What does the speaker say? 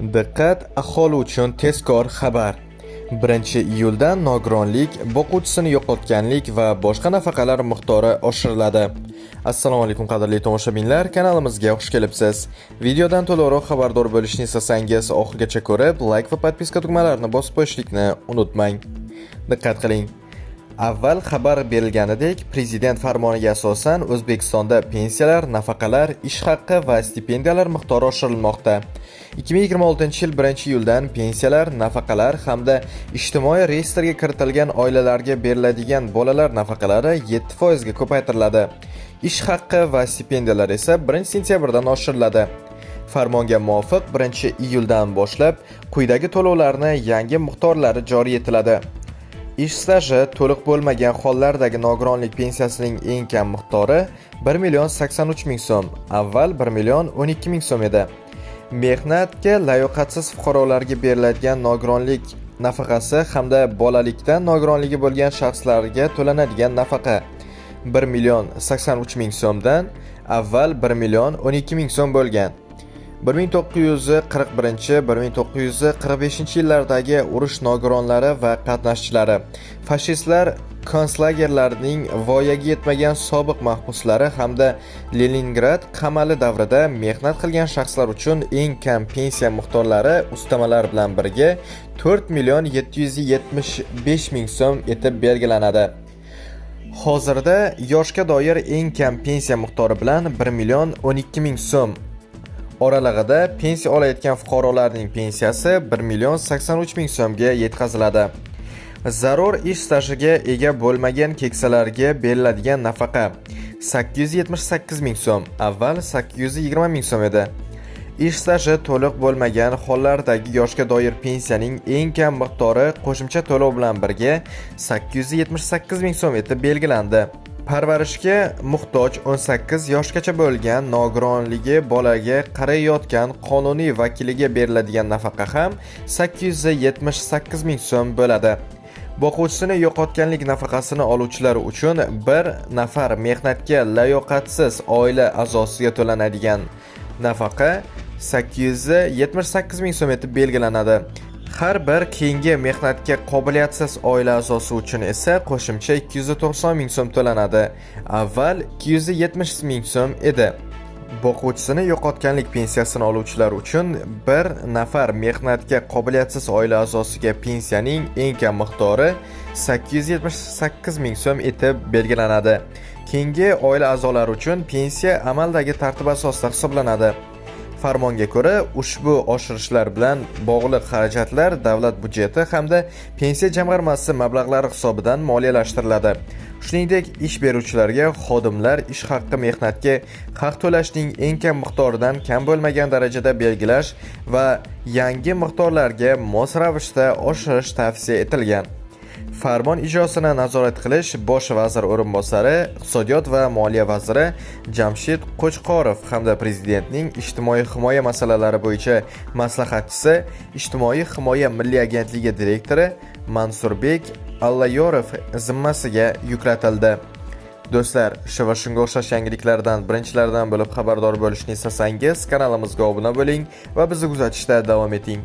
Diqqat, aholi uchun tezkor xabar. 1-iyuldan nogironlik, boquvchisini yo'qotganlik va boshqa nafaqalar miqdori oshiriladi. Assalomu alaykum, qadrli tomoshabinlar, kanalimizga xush kelibsiz. Videodan to'liqroq xabardor bo'lishni istasangiz, oxirigacha ko'rib, like va подписка tugmalarini bosib qo'yishlikni unutmang. Diqqat qiling. Avval xabar berilganidek, prezident farmoniga asosan O'zbekistonda pensiyalar, nafaqalar, ish haqqi va stipendiyalar miqdori oshirilmoqda. 2026-yil 1-iyuldan pensiyalar, nafaqalar hamda ijtimoiy reyestrga kiritilgan oilalarga beriladigan bolalar nafaqalari 7% ga ko'paytiriladi. Ish haqqi va stipendiyalar esa 1-sentyabrdan oshiriladi. Farmonga muvofiq 1-iyuldan boshlab quyidagi to'lovlarni yangi miqdorlari joriy etiladi. Ish staji to'liq bo'lmagan hollardagi nogironlik pensiyasining eng kam miqdori 1 million 83 ming so'm, avval 1 million 12 ming so'm edi. Mehnatga layoqatsiz fuqarolarga beriladigan nogironlik nafaqasi hamda bolalikdan nogironligi bo'lgan shaxslarga to'lanadigan nafaqa 1 million 83 ming so'mdan, avval 1 million 12 ming so'm bo'lgan. 1941-1945 yillardagi urush nogironlari va qatnashchilari, fashistlar konslagerlarining voyaga yetmagan sobiq mahbuslari hamda Leningrad qamali davrida mehnat qilgan shaxslar uchun eng kam pensiya miqdorlari ustamalar bilan birga 4 million 775 ming so'm etib belgilanadi. Hozirda yoshga doir eng kam pensiya miqdori bilan 1 million 12 ming so'm oralig'ida pensiya olayotgan fuqarolarning pensiyasi 1 million 83 ming so'mga yetkaziladi. Zarur ish stajiga ega bo'lmagan keksalarga beriladigan nafaqa 878 ming so'm, avval 820 ming so'm edi. Ish staji to'liq bo'lmagan hollardagi yoshga doir pensiyaning eng kam miqdori qo'shimcha to'lov bilan birga 878 ming so'm etib belgilandi. Parvarishga muhtoj 18 yoshgacha bo'lgan nogironligi bolaga qarayotgan qonuniy vakiliga beriladigan nafaqa ham 878 ming so'm bo'ladi. Boquvchisini yo'qotganlik nafaqasini oluvchilar uchun bir nafar mehnatga layoqatsiz oila a'zosiga to'lanadigan nafaqa 878 ming so'm etib belgilanadi. Har bir keyingi mehnatga qobiliyatsiz oila a'zosi uchun esa qo'shimcha 290 ming so'm to'lanadi. Avval 270 ming so'm edi. Boquvchisini yo'qotganlik pensiyasini oluvchilar uchun bir nafar mehnatga qobiliyatsiz oila a'zosiga pensiyaning eng kam miqdori 878 ming so'm etib belgilanadi. Keyingi oila a'zolari uchun pensiya amaldagi tartib asosida hisoblanadi. Farmonga ko'ra, ushbu oshirishlar bilan bog'liq xarajatlar davlat byudjeti hamda Pensiya jamg'armasi mablag'lari hisobidan moliyalashtiriladi. Shuningdek, ish beruvchilarga xodimlar ish haqqi mehnatga haq to'lashning eng kam miqdoridan kam bo'lmagan darajada belgilash va yangi miqdorlarga mos ravishda oshirish tavsiya etilgan. Farmon ijrosini nazorat qilish bosh vazir o'rinbosari, iqtisodiyot va moliya vaziri Jamshid Qo'chqorov hamda prezidentning ijtimoiy himoya masalalari bo'yicha maslahatchisi, Ijtimoiy himoya milliy agentligi direktori Mansurbek Allayorov zimmasiga yuklatildi. Do'stlar, shu va shunga o'xshash yangiliklardan birinchilardan bo'lib xabardor bo'lishni istasangiz, kanalimizga obuna bo'ling va bizni kuzatishda davom eting.